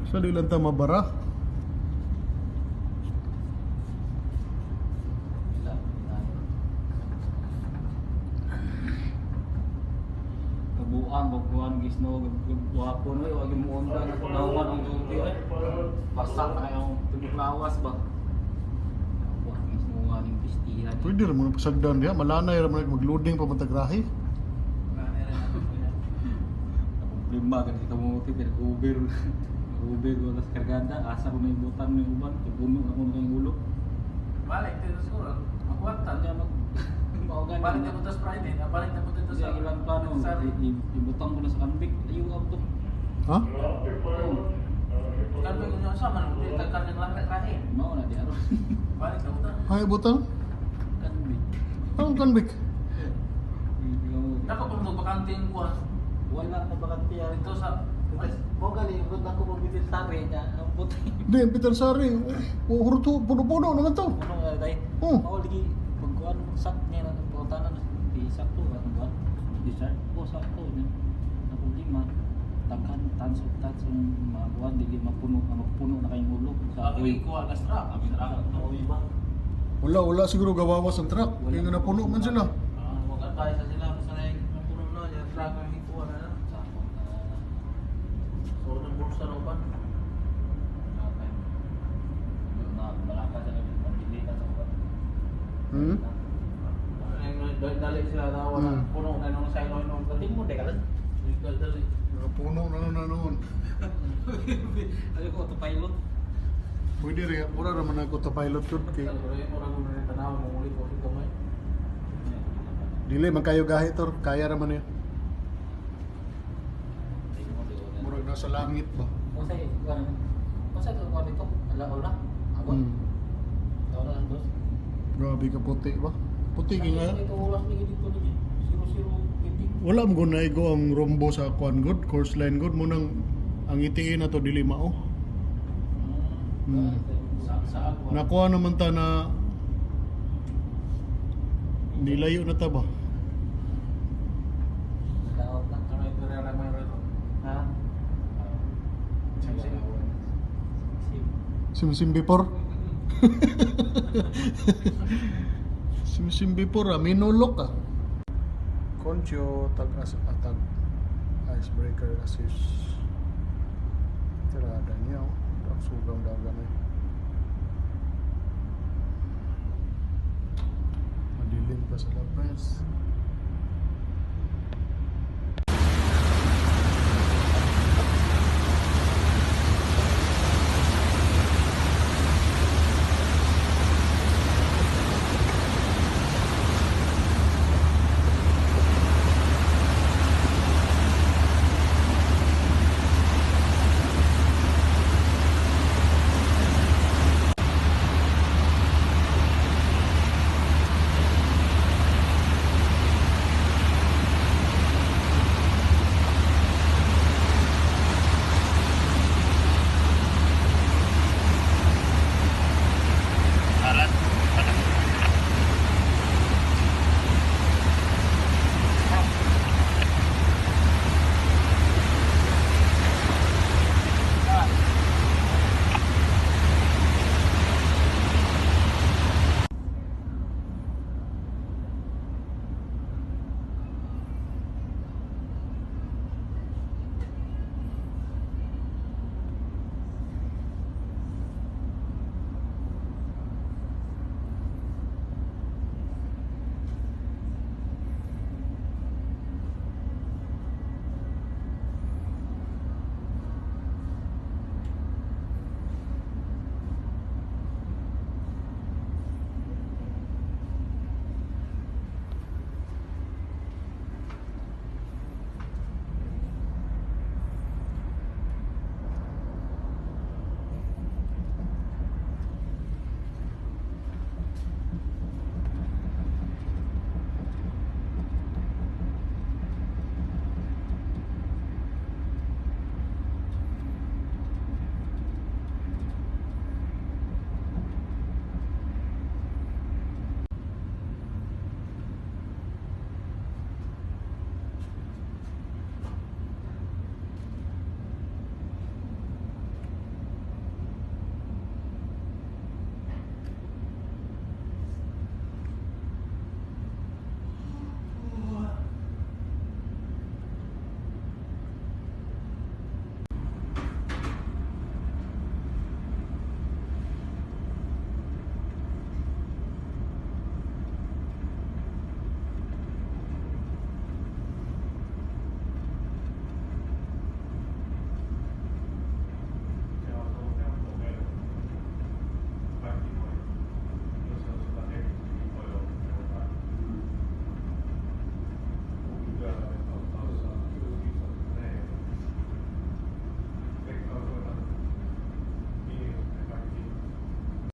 Sa di lang ta mabara. Wala. Kabuang, baguan, gisno, guwapo no, wag mo onda na kunawan ang duty eh. Basta na kayong tubig lawas ba. Wa gisno nga ning pistila. Pwede ra mo na pasagdan diha, malanay ra man mag-loading pa man tagrahi. Problema kasi kamuti pero Uber. Uber ko tas kargada, asa ko na ibutan ng uban, puno na ko na kayong ulo. Balik dito siguro. Makuwanta. Tanya mag mao gani. Balik na punta sa private. Balik na punta Sa sa ilang plano, Sa ibutang ko na sa kambik, ayo abto. Ha? Oh, Kami kung sa man, di tagkan ng lang kahi. mao na di aron. Balik na punta. Hay butang. Kambik. Anong kanbik? Dako kung bakante yung kuha. Wala na bakante yan. Dito sa Mo gali rod ako mo bitin sari niya ang puti. Di, Peter Sari. Oh, hurto, puno-puno naman to. Puno nga day. Oh. Mao lagi pagkuan mo sak niya na pagkutanan di sakto atong kuan. Di sir, o sakto niya. Na problema daghan tans og tans ang mga kuan dili mapuno na magpuno na kayong ulo sa Sa oil. kuha na strap. Sa oil ba? Wala, wala siguro gawawas ang truck. Kaya nga napuno man sila. Ah, wag advice sa sila basta na yung mapuno na yung truck ang ikuha na na. Sakto na. So nang bulsa na uban. Okay. Na malaka sa kami pambili ka sa kuan. Dali sila na wala puno na nung sa ilo nung Dating mo deka lang. dali. Nakapuno na nun na noon. Ayo ko autopilot. Pwede rin, mura naman ako autopilot yun. Kay, Mura mo na tanaw mo uli ko gamay. dili man kayo gahi tor, kaya raman yun. Murag nasa langit ba? Unsay kuan? Unsay to kuan dito? Ala ola. Abot. Ala ang dos. Grabe ka puti ba? Puti kay nga. Ito oras ni dito ni 0020. Wala mo naigo ang rombo sa kuan good, course line good mo nang ang itiin na to dili mao. Sa agwa. Nakuha naman ta na nilayo na ta ba? Daot na. Ano ito rin ang may rito? Ha? Sim-sim. Sim. Simsim before. Simsim before ah, minulok ah. Concho tag as atag icebreaker assist. Tirada niya oh. Ang sugang dagan eh. Madilim pa sa labas.